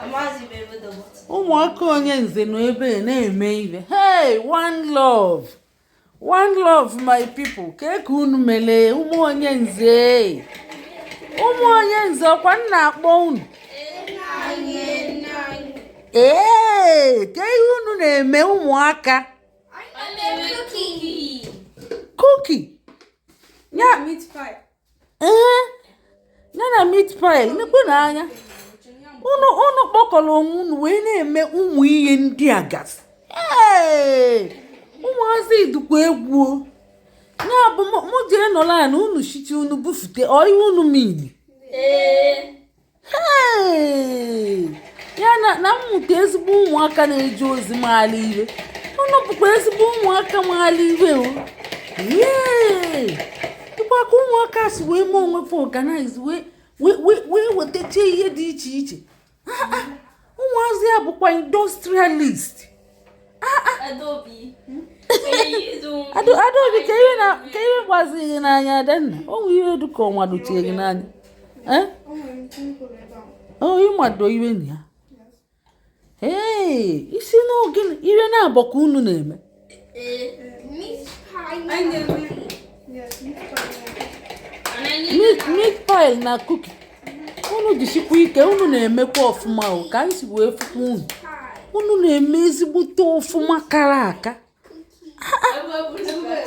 Amaghịzi m ebe dọbọtụ. Ụmụaka onye nze nọ ebe a na-eme ive. Hey, one love, one love, my people. Kee ka unu mele, ụmụ onye nze? Ụmụ onye nze, ọkwa m na-akpọ unu. Ee, kee ihe unu na-eme, ụmụaka? Cookie ya. Meat pie. Ee, ya na meat pie. Nekwe n'anya unu, unu kpọkọrọ onwe unu wee na-eme ụmụ ihe ndị a gasị. Ee, ụmụazị dịkwa egwu o. Ya bụ mụ jee nọrọ ala, unu shichi, unu bufute ọ ihe unu mini. Ee. Hey! Ya na mmụta ezigbo ụmụaka na-eje ozi maala ihe. Unu bụkwa ezigbo ụmụaka maala ihe o. Yee! Dịkwa ka ụmụaka si wee mee onwe fa organize, wee wetacha ihe dị iche iche. Ah, ah! Ụmụazị ya bụkwa industrialist. Adaobi. Adaobi, ka ihe na ka ihe gbaziri gị n'anya. Adanna, o nwere ihe dịka ọ nwadochie gị n'anya, eh? O nwere mkpụrụ ebe ahụ. O ịnwado iwe na ya. Ee, isi n'oge ihe na-abọ ka unu na-eme. Meat pie. Anyị na-eme, yes, meat pie. Meat pie na cookie. Unu jisikwa ike, unu na-emekwa ọfụma o. Ka anyị si wee fụkwa unu, unu na-eme ezigbote ọfụma kara aka.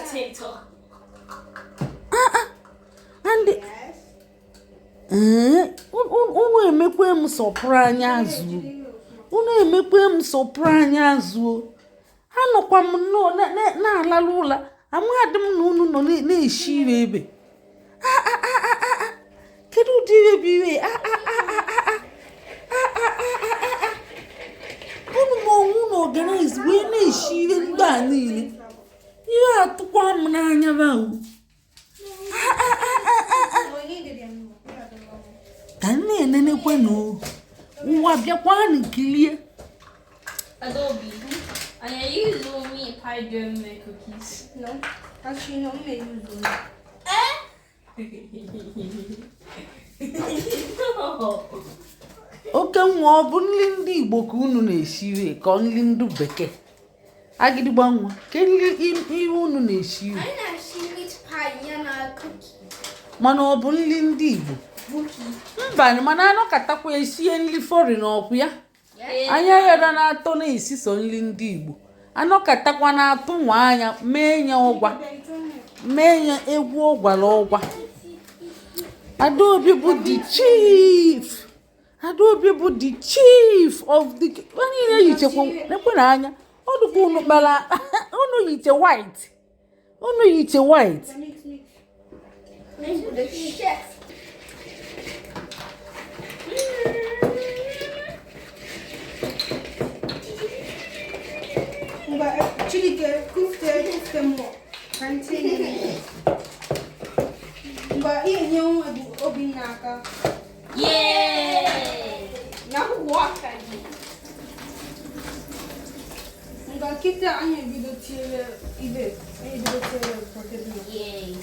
Potato. And ee, unu emekwe m sọpụrụ anya azụ, unu emekwe m sọpụrụ anya azụ o. Anọkwa m nnọọ na-alalụ ụla, amadị m na unu nọ na-eshi ire ebe. Ah, ah, ah, ah, ah, ah. Kedu ụdị ire bụ ire? Ah, ah, ah, ah, ah, ah. Ah, ah, ah, ah, ah, ah. Unu ma onwe unu organize wee na-eshi ire ndị a niile. Ihe atụkwa m n'anya ba o. Ka m na-enenekwe na ụwa bịakwanụ kilie. Adaobi. And I use meat pie to make cookies. No, actually, no, m na-use one. No. Oke nwa, ọ bụ nri ndị Igbo ka unu na-eshiri, ka ọ nri ndị bekee? Agịdịgba nwa, ke nri ihe unu na-eshiri? Anyị na-esi meat pie ya na cookie. Mana ọ bụ nri ndị Igbo? Mba, mana anọkatakwa esie nri foreign ọkwụ ya. Anya yara na-atọ na-esi sọ nri ndị Igbo, anọkatakwa na-atụ nwa anya mee ya ọgwa, mee ya egwu ọgwara ọgwa. Adaobi bụ the chief, Adaobi bụ the chief of the ha niile. Yichekwa, nekwe na anya ọ dịkwa unu kpara. Unu yiche white, unu yiche white. Mix, mix. The chef. Ngwa, Chidike, kufte, kufte mmụọ. Ka m tinye ihe. Ngwa, ihe nye nwa bụ Obinna aka. Yay! Now walk again. Ngwa, kịta anyị ebido tinyere ibe. Anyị ebido tinyere potato. Yay.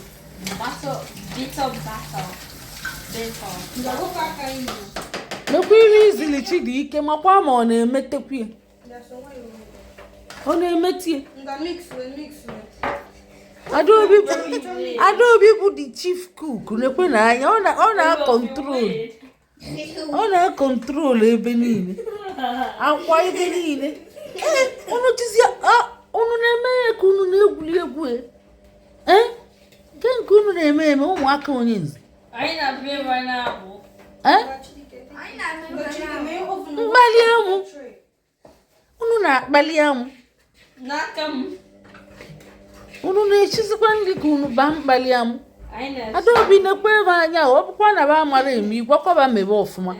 Butter, bitter butter. Bitter. Ngwa, wepụ aka anyị nọ. Mekwa ihe izili Chidike, makwa ma ọ na-emetekwa ya. Ya so nwayọọ. Ọ na-emeti ya. Ngwa, mix wee, mix wee. Adaobi bụ the chief cook. Nekwe na anya ọ na-acontrol, ọ na-acontrol ebe niile, akwa ebe niile. Ee, unu jizi unu na-eme ya ka unu na-egwuri egwu. E ee, nke nke unu na-eme eme, ụmụaka onye nze. Anyị na-abịa right now. Ee. Ngwa, Chidike. Anyị na-eme. Ngwa, Chidike, mee oven. Mkpali amụ. Unu na-akpali amụ. N'aka m. Unu na-echizikwa nri ka unu baa mkpali amụ. Anyị na Adaobi, nekwe ebe anya. Ọ bụkwa na ba amara eme, igwakwaba mebe ọfụma,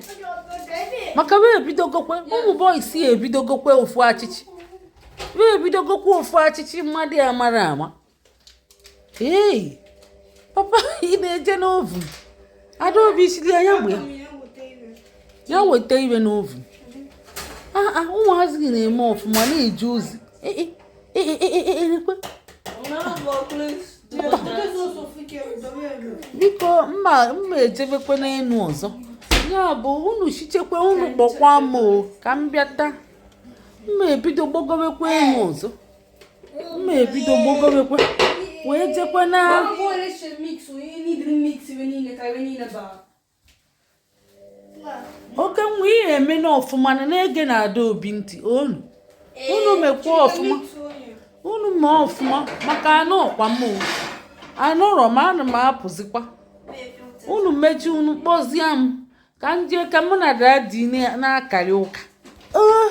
maka wee ebidogokwe ụmụ boys ya ebidogokwe ofu achịchị, wee ebidogokwe ofu achịchị mmadụ ya mara ama. Ee, papa, ị na-eje n'oven? Adaobi siri anya gbe Aga m ya weta ibe. Ya weta iwe n'oven. Ah ah, ụmụazị gị na-eme ọfụma, na-eje ozi. Ee ee ee ee ee, ekwe. Biko, mma mma ejebekwe n'elu ọzọ. Ya bụ, unu chichekwe, unu kpọkwa m o ka m bịa taa. Mma ebido gbogobekwe elu ọzọ, mma ebido gbogobekwe wee jekwe na. Ọ bụ mix, onye niile mix ibe niile ka ibe niile baa. Oke nwa, ihe eme na ọfụma na na-ege na Ada Obi ntị. Onu unu mekwa ọfụma, unu mee ọfụma, maka anụ ọkwa m o anụrọ m, ana m apụzikwa. Unu mechi, unu kpọzie m ka m jee ka mụ na daddy na-akarị ụka. Oo,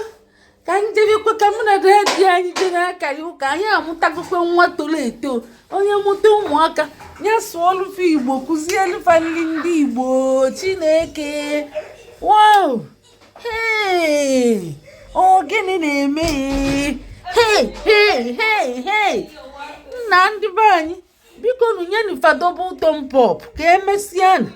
ka m jebekwe ka mụ na daddy anyị jee na-akarị ụka. Anyị amụtagokwe nwa toro eto. Onye mụta ụmụaka ya, sụọlụfa Igbo, kụzielụfa nri ndị Igbo. Chineke, wow, hey, ọ gịnị na-eme? Hey, hey, hey, hey, nna, ndị be anyị, biko nu, nyenu fa double thumb up. Ka emesịanụ.